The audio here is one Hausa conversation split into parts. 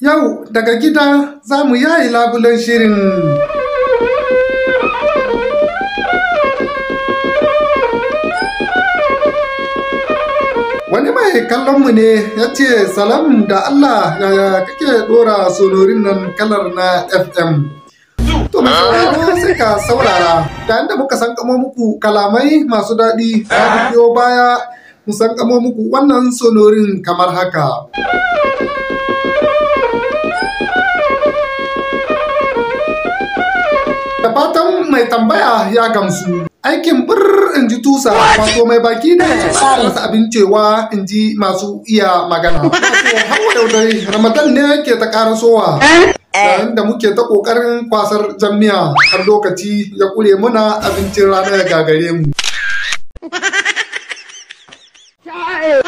Yau daga gida za mu yaye labulen shirin. Wani mai kallonmu ne ya ce, salam da Allah, yaya kake dora sonorin nan kalar na FM? To mai sauraro, sai ka saurara, da inda muka san kamo muku kalamai masu daɗi, za mu biyo baya mu san kamo muku wannan sonorin kamar haka. Da fatan mai tambaya ya gamsu. Aikin bir in ji tusa, wato mai baki da rasa abin cewa in ji masu iya magana. Wato har wa yau dai Ramadan ne ke ta karasowa. Yayin da muke ta kokarin kwasar jami'a har lokaci ya kure muna, abincin rana ya gagare mu.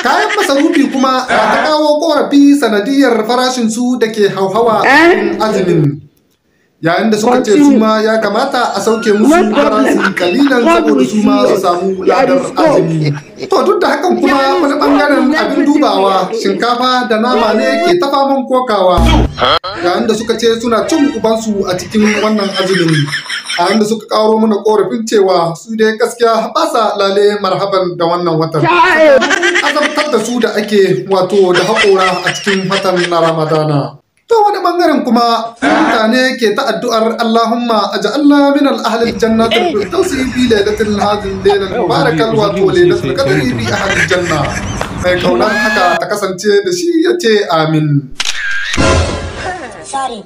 Kayan masarufi kuma na ta kawo korafi sanadiyar farashin su da ke hauhawa cikin azumin. Yayin da suka ce su ma ya kamata a sauke musu farashi kalilan saboda su ma su samu ladar azumi. To duk da hakan kuma, wani bangaren abin dubawa, shinkafa da nama ne ke ta faman kokawa. Yayin da suka ce suna cin ubansu a cikin wannan azumin. Yayin da suka karo mana korafin cewa su dai gaskiya ba sa lale marhaban da wannan watan. Azabtar da su da ake wato da haƙora a cikin watan na Ramadana. To wani bangaren kuma, mutane ke ta addu'ar Allahumma aj'alna min al-ahli al-jannati al-firdausi fi lailatul hadhihi lailal mubarakal, wato lailatul qadri fi ahli janna. Mai kaunar haka ta kasance da shi yace amin. Sorry.